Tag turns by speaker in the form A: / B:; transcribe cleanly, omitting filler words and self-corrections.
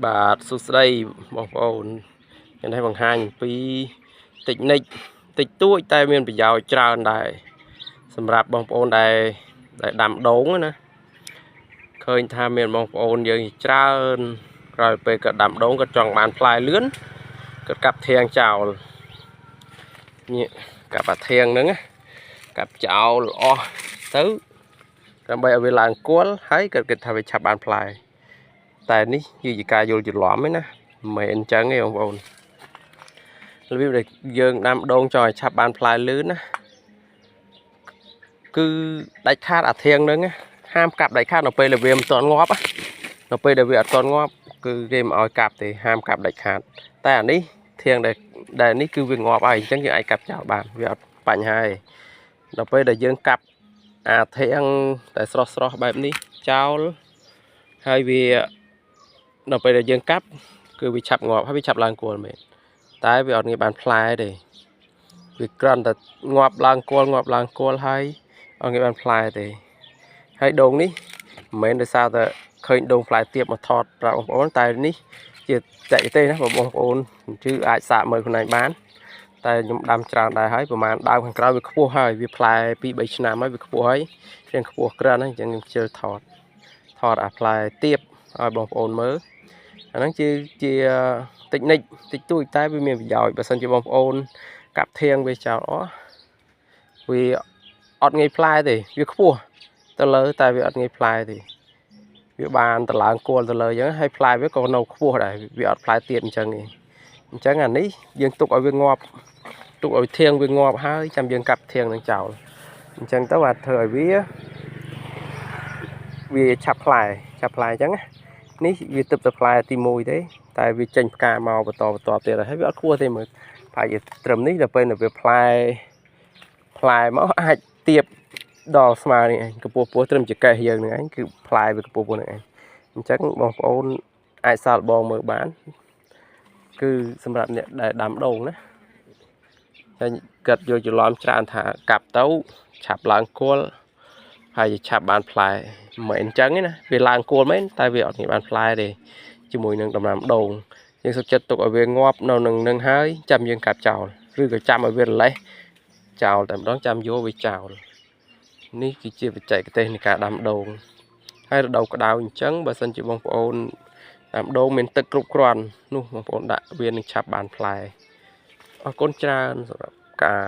A: បាទសួស្តីបងប្អូនខ្ញុំនេះបង្ហាញអំពីតិចនិចតិចតួចតែមានប្រយោជន៍ច្រើនដែរសម្រាប់បងប្អូនដែលដាំដូងណាឃើញថាមានបងប្អូនយើងច្រើនក្រោយពេលគាត់ដាំដូងគាត់ចង់បានផ្លែលឿនគាត់កាប់ធាងចោលនេះកាប់អាធាងហ្នឹងកាប់ចោលអស់ទៅដើម្បីឲ្យវាឡើងគល់ហើយគាត់គិតថាវាឆាប់បានផ្លែតែនេះគឺជាការយល់ច្រឡំឯណាមិនមែនអញ្ចឹងទេបងប្អូនរបៀបដែលយើងដាំដូងចង់ឲ្យឆាប់បានផ្លែលឿនណាគឺដាច់ខាតអាធាងហ្នឹងហាមកាប់ដាច់ខាតនៅពេលដែលវាមិនទាន់ងាប់នៅពេលដែលវាអត់ទាន់ងាប់គឺគេមិនឲ្យកាប់ទេហាមកាប់ដាច់ខាតតែអានេះធាងដែលនេះគឺវាងាប់ហើយអញ្ចឹងយើងអាចកាប់ចោលបានវាអត់បញ្ហាទេដល់ពេលដែលយើងកាប់អាធាងតែស្រស់ស្រស់បែបនេះចោលហើយវាដល់ពេលដែលយើងកាប់គឺវាឆាប់ងាប់ហើយវាឆាប់ឡើងគល់មែនតែវាអត់ងាយបានផ្លែទេវាគ្រាន់តែងាប់ឡើងគល់ងាប់ឡើងគល់ហើយអត់ងាយបានផ្លែទេហើយដូងនេះមិនមែនដោយសារតែឃើញដូងផ្លែទៀបមកថតប្រាប់បងប្អូនតែនេះជាតេទេណាបងប្អូនជឿអាចសាកមើលខ្លួនឯងបានតែខ្ញុំដាំច្រើនដែរហើយប្រហែលដើមខាងក្រៅវាខ្ពស់ហើយវាផ្លែ2 3ឆ្នាំហើយវាខ្ពស់ហើយរៀងខ្ពស់ក្រាន់ហើយអញ្ចឹងខ្ញុំខ្ជិលថតអាផ្លែទៀបឲ្យបងប្អូនមើលអាហ្នឹងជាតិចនិចតិចតួចតែវាមានប្រយោជន៍បើសិនជាបងប្អូនកាប់ធាងវាចោលអស់វាអត់ងាយផ្លែទេវាខ្ពស់ទៅលើតែវាអត់ងាយផ្លែទេវាបានតឡើងគល់ទៅលើអញ្ចឹងហើយផ្លែវាក៏នៅខ្ពស់ដែរវាអត់ផ្លែទៀតអញ្ចឹងទេអញ្ចឹងអានេះយើងទុកឲ្យវាងាប់ទុកឲ្យធាងវាងាប់ហើយចាំយើងកាប់ធាងនឹងចោលអញ្ចឹងទៅអាចធ្វើឲ្យវាឆាប់ផ្លែអញ្ចឹងណានេះវាទឹកទៅផ្លែទី1ទេតែវាចេញផ្កាមកបន្តបន្តទៀតហើយវាអត់ខ្ពស់ទេមើលប្រហែលជាត្រឹមនេះដល់ពេលវាផ្លែមកអាចទៀបដល់ស្មើនេះឯងកម្ពស់ពោះត្រឹមចកេះយើងនឹងឯងគឺផ្លែវាកម្ពស់ពោះនឹងឯងអញ្ចឹងបងប្អូនអាចសាកល្បងមើលបានគឺសម្រាប់អ្នកដែលដាំដូងណាតែគាត់យកច្រឡំច្រើនថាកាប់ទៅឆាប់ឡើងគល់ហើយឆាប់បានផ្លែមិនមែនអញ្ចឹងទេណាវាឡើងគល់មែនតែវាអត់ងាយបានផ្លែទេជាមួយនឹងដំណាំដូងយើងសុខចិត្តទុកឲ្យវាងាប់នៅនឹងហើយចាំយើងកាប់ចោលឬក៏ចាំឲ្យវារលេះចោលតែម្ដងចាំយកវាចោលនេះគឺជាបច្ចេកទេសនៃការដាំដូងហើយរដូវក្តៅអញ្ចឹងបើសិនជាបងប្អូនដាំដូងមានទឹកគ្រប់គ្រាន់នោះបងប្អូនដាក់វានឹងឆាប់បានផ្លែអរគុណច្រើនសម្រាប់ការ